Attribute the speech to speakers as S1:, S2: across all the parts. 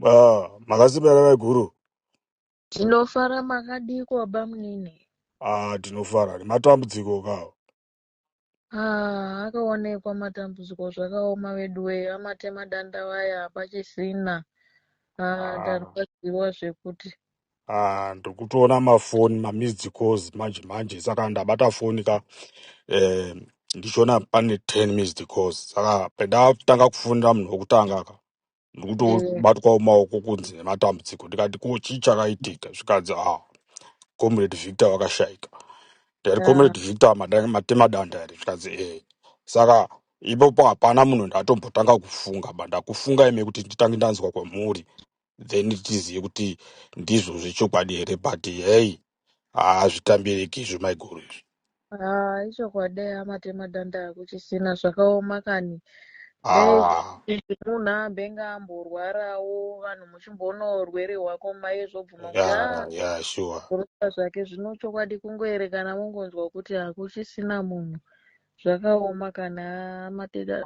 S1: Ah, makasimba here guru?
S2: Tinofara makadiko bamunini.
S1: Ah, tinofara nematambudziko kawo.
S2: Ah, akaonekwa matambudziko zvakaoma veduwe amatema danda vaya hapachisina. Ah,
S1: Ah,
S2: ndarwadziwa zvekuti.
S1: ah, ndikutoona mafoni mamissed calls manje manje, saka ndabata foni ka ndichiona pane 10 missed calls, saka pendatanga kufonera munhu wekutanga ka
S2: Eh,
S1: ndikutobatwa maoko kunzi nematambudziko, ndikati ko chii chakaitika, zvikanzi ah, Comrade Victor vakashaika. Ndikati
S2: ah,
S1: Comrade Victor matema danda here? Zvikanzi eh. Saka ipopo hapana munhu ndatombotanga kufunga ba ndakufunga ime kuti nditange ndanzwa kwamuri, then tizive kuti ndizvo zvechokwadi here, but hey, hazvitambiriki izvo maiguru izvi.
S2: ah, ichokwadi amatema danda hakuchisina zvakaoma kani. Dai
S1: Ah,
S2: munhu ambenga amborwarawo vanhu muchimboona urwere hwako mai zvobvuma kuti
S1: ya ya sure.
S2: Kurova zvake zvino chokwadi kungoerekana mongonzwa kuti hakuchisina munhu. Zvakaoma kana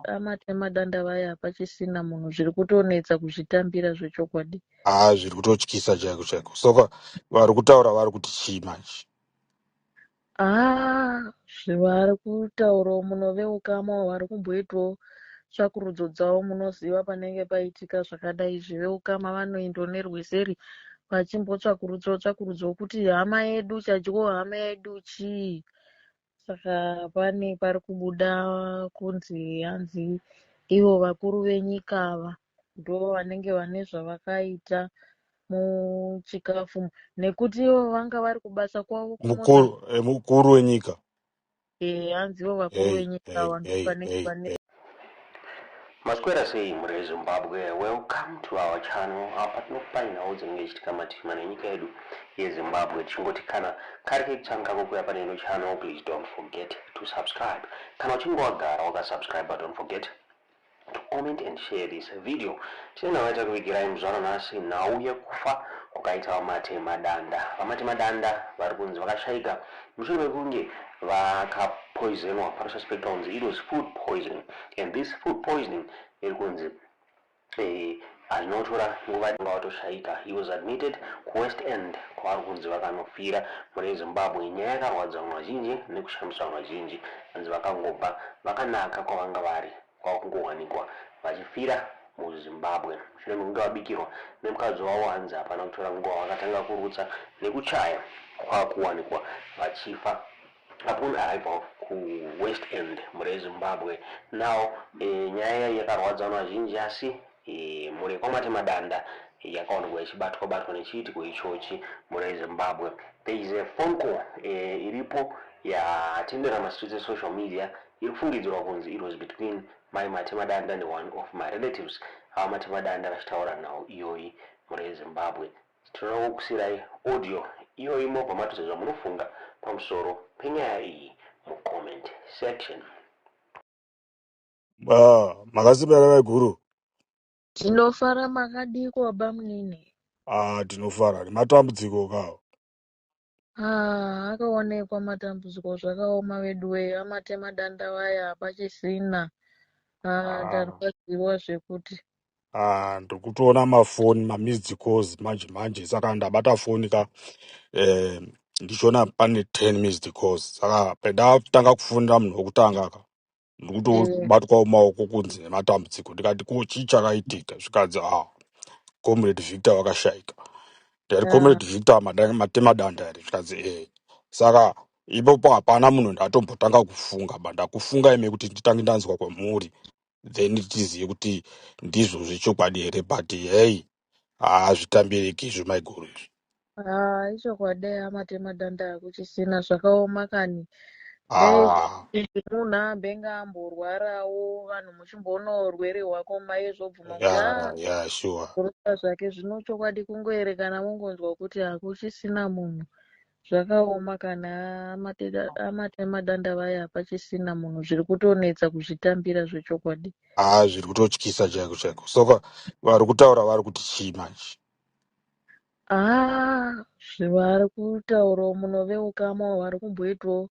S2: amatema danda vaya hapachisina munhu zviri kutonetsa kuzvitambira zvechokwadi.
S1: Ah, zviri kutotyisa chaiko chaiko. Saka vari kutaura vari kuti chii manje?
S2: Ah, zvavari kutaurawo muno veukama vari kumboitawo tsvakurudzo dzavo munoziva panenge paitika zvakadai izvi veukama vanoendwa nerweseri vachimbotsvakurudzawo tsvakurudzawo kuti hama yedu chadyiwa hama yedu chii. Saka pane pari kubuda kunzi hanzi ivo vakuru venyika ava ndo vanenge vane zvavakaita muchikafu nekuti ivo vanga vari kubasa kwavo
S1: Mukuru
S2: kuMozambique.
S1: mukuru wenyika.
S2: Hanzi ivo vakuru
S1: Hey,
S2: venyika
S1: hey,
S2: ava ndo
S1: hey,
S2: vanenge
S1: hey,
S2: vane
S1: hey.
S3: Maswera sei mhuri yeZimbabwe, welcome to our channel. Apa tinokupai nhau dzinenge dzichiitika mativi mana enyika yedu yeZimbabwe. Tichingoti kana kari kekutanga kukuya pane ino channel, please don't forget to subscribe. Kana uchinge wagara wakasubscribe, but don't forget to comment and share this video. Tine nhau yatakuvigirai muzuva ranhasi, nhau yekufa kwakaita VaMatema Danda. VaMatema Danda vari kunzi vakashaika mushure mekunge vakapoisonwa. Panosuspectwa kunzi it was food poisoning, and this food poisoning iri kunzi hazvinotora nguva nga watoshaika. He was admitted kuWest End kwavari kunzi vakanofira. Mune Zimbabwe, nyaya yakarwadza vanhu vazhinji nekushamisa vanhu vazhinji. Vanzi vakangobva vakanaka kwavanga vari, kwakungowanikwa vachifira muZimbabwe mushure mekunge vabikirwa nemukadzi wavo. Hanzi hapana kutora nguva vakatanga kurutsa nekuchaya, kwakuwanikwa vachifa upon arrival kuWest End mure Zimbabwe. Now nyaya iyi yakarwadza vanhu vazhinji, asi mhuri yekwaMatema Danda yakaonekwa ichibatwa batwa nechiitiko ichochi. Mure Zimbabwe, there is a phone call iripo yatendera mastreets esocial media iri kufungidzirwa kunzi it was between mai Matema Danda neone of my relatives, ava Matema Danda vachitaura nhau iyoyi. Mure yeZimbabwe, tinoda kukusirai audio iyoyi, mobva matiudza zvamunofunga pamusoro penyaya iyi mucomment section.
S1: Ah, makasimba here guru?
S2: Tinofara makadiko bamunini.
S1: Ah, tinofara nematambudziko kawo.
S2: Ah, akaonekwa matambudziko zvakaoma veduwe amatema danda vaya hapachisina. Ah,
S1: Ah,
S2: ndarwadziwa zvekuti.
S1: ah, ndikutoona mafoni mamissed calls manje manje, saka ndabata foni ka ndichiona pane 10 missed calls, saka pendatanga kufonera munhu wekutanga ka ndikutobatwa maoko kunzi nematambudziko, ndikati ko chii chakaitika, zvikanzi ah, Comrade Victor vakashaika. Ndikati Comrade Victor matema danda here? Zvikanzi eh. Saka ipopo hapana munhu ndatombotanga kufunga ba ndakufunga ime kuti nditange ndanzwa kwamuri, then tizive kuti ndizvo zvechokwadi here, but hey, hazvitambiriki izvo maiguru izvi.
S2: Ah, ichokwadi amatema danda hakuchisina zvakaoma kani. Dai
S1: Ah,
S2: munhu ambenga amborwarawo vanhu muchimboona urwere hwako mai zvobvuma kuti
S1: ya sure.
S2: Kurova zvake zvino chokwadi kungoerekana mongonzwa kuti hakuchisina munhu zvakaoma kana amatema danda vaya hapachisina munhu zviri kutonetsa kuzvitambira zvechokwadi.
S1: Ah, zviri kutotyisa chaiko chaiko. Saka vari kutaura vari kuti chii manje?
S2: Ah, zvavari kutaurawo muno veukama vari kumboitawo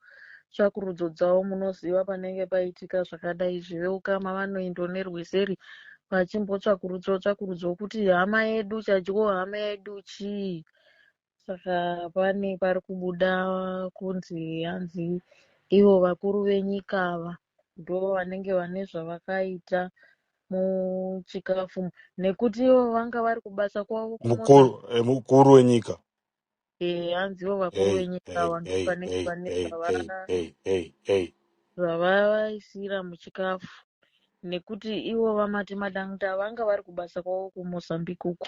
S2: tsvakurudzo dzavo munoziva panenge paitika zvakadai izvi veukama vanoendwa nerweseri. Vachimbotsvakurudzawo tsvakurudzawo kuti hama yedu chadyiwa hama yedu chii. Saka pane pari kubuda kunzi hanzi ivo vakuru venyika ava ndo vanenge vane zvavakaita muchikafu, nekuti ivo vanga vari kubasa kwavo
S1: Mukuru,
S2: kuMozambique.
S1: mukuru wenyika.
S2: Hanzi ivo vakuru
S1: Hey,
S2: venyika
S1: hey,
S2: ava ndo
S1: hey,
S2: vanenge
S1: hey,
S2: vane
S1: hey, hey, hey, hey, hey.
S2: zvavavaisira muchikafu, nekuti ivo vaMatemadanda vanga vari kubasa kwavo kuMozambique uku.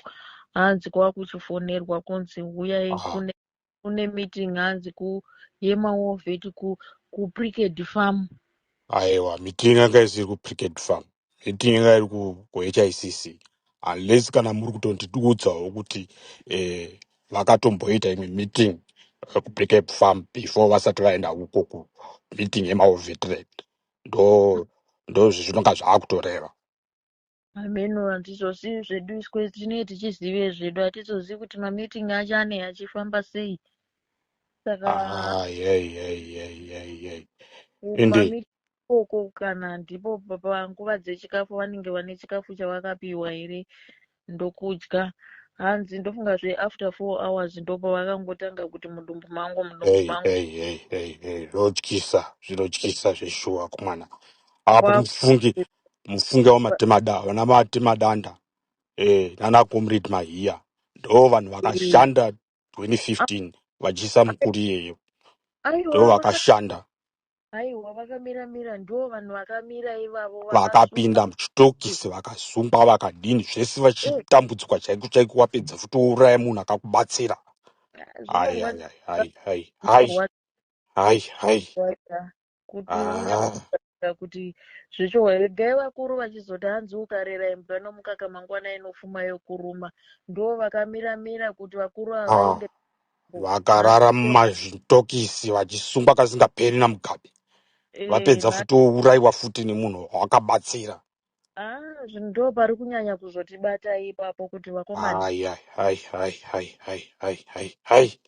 S2: Hanzi kwakuchifonerwa kunzi huyai kune meeting, hanzi yemawar vet kuPrickhead Farm.
S1: Aiwa, meeting yanga isiri kuPrickhead Farm, meeting yanga iri kuHICC, unless kana muri kutondiudzawo kuti vakatomboita imwe meeting kuPrickhead Farm before vasati vaenda uko ku meeting yemawar veteran, ndo zvezvinonga zvaakutoreva.
S2: Hameno, hatizozivi zvedu iswe, tinee tichizive zvedu, hatizozivi kuti mameeting acho ane achifamba sei. Saka
S1: Ah, hey, hey, hey, hey, hey. Ende
S2: kumameeting ikoko kana ndipo panguva dzechikafu vanenge vane chikafu chavakapiwa here, ndokudya. Hanzi ndofunga zve after 4 hours ndopavakangotanga kuti mudumbu mangu, mudumbu
S1: Hey,
S2: mangu.
S1: hey, hey, hey, hey, zvinotyisa, zvinotyisa zveshuwa kumwana apo. Mufunge, mufunge wamatemada, vana Matemadanda nana Comrade Mahiya ndo vanhu vakashanda 2015 vachiisa mukuru iyeyo, ndo
S2: Aiwa,
S1: vakashanda.
S2: aiwa, vakamiramira, ndo vanhu vakamira ivavo, vakasunga.
S1: Vakapinda muchitokisi, vakasungwa, vakadini zvese, vachitambudzwa chaiko chaiko. Wapedza futi wouraya munhu akakubatsira. Ai, ai,
S2: Zvinorwadza.
S1: ai, ai, ai, ai,
S2: Zvinorwadza
S1: ai, ai.
S2: kuti
S1: Ah.
S2: unyatsoa kuti zvechokwadi. Regai vakuru vachizoti hanzi ukarera imbwa nomukaka, mangwana inofuma yokuruma. Ndo vakamiramira kuti vakuru ava vaende.
S1: Vakarara mumazvitokisi vachisungwa kasingaperi naMugabe. Vapedza futi wourayiwa futi nemunhu wawakabatsira.
S2: Ah, ndo pari kunyanya kuzotibata ipapo kuti vakomana
S1: Ai, ai, ai, ai, ai, ai, ai, ai, ai.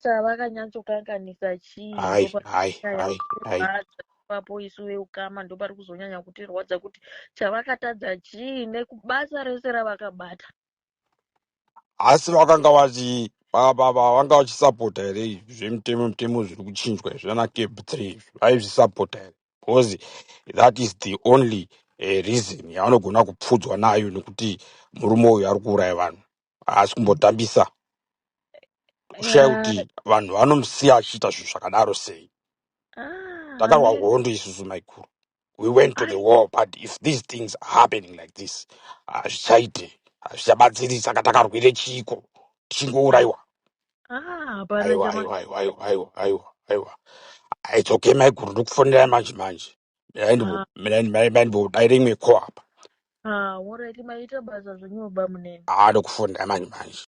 S2: chavakanyatsokanganisa chii?
S1: Ai,
S2: Ndo
S1: ai,
S2: pari
S1: ai, ai.
S2: kunyanya ipapo. Isu veukama ndo pari kuzonyanya kutirwadza kuti chavakatadza chii nekubasa rese ravakabata.
S1: Asi vakanga vachi vanga vachisapota here izvi zvemutemo, mutemo zviri kuchinjwa izvi zvana CAB 3 izvi? Vaizvisapota here? Because that is the only reason yavanogona kupfudzwa nayo, nekuti murume uyu ari kuuraya vanhu, haasi kumbotambisa. Kushaya kuti vanhu vanomusiya achiita zvinhu zvakadaro sei. Takarwa
S2: Hameno.
S1: hondo isusu, maikuru. We went to the war, but if these things are happening like this, hazvichaite, hazvichabatsiri. Saka takarwire chiiko tichingourayiwa?
S2: Hapana.
S1: Aiwa.
S2: Chamaka.
S1: Aiwa, aiwa, aiwa, aiwa, aiwa, aiwa. It's okay, maiguru, ndikufonera manje manje. Mirai ndimbodaire imwe call apa.
S2: Alright, maita basa zvenyu, bamunini.
S1: Haa, ndikufonera manje manje.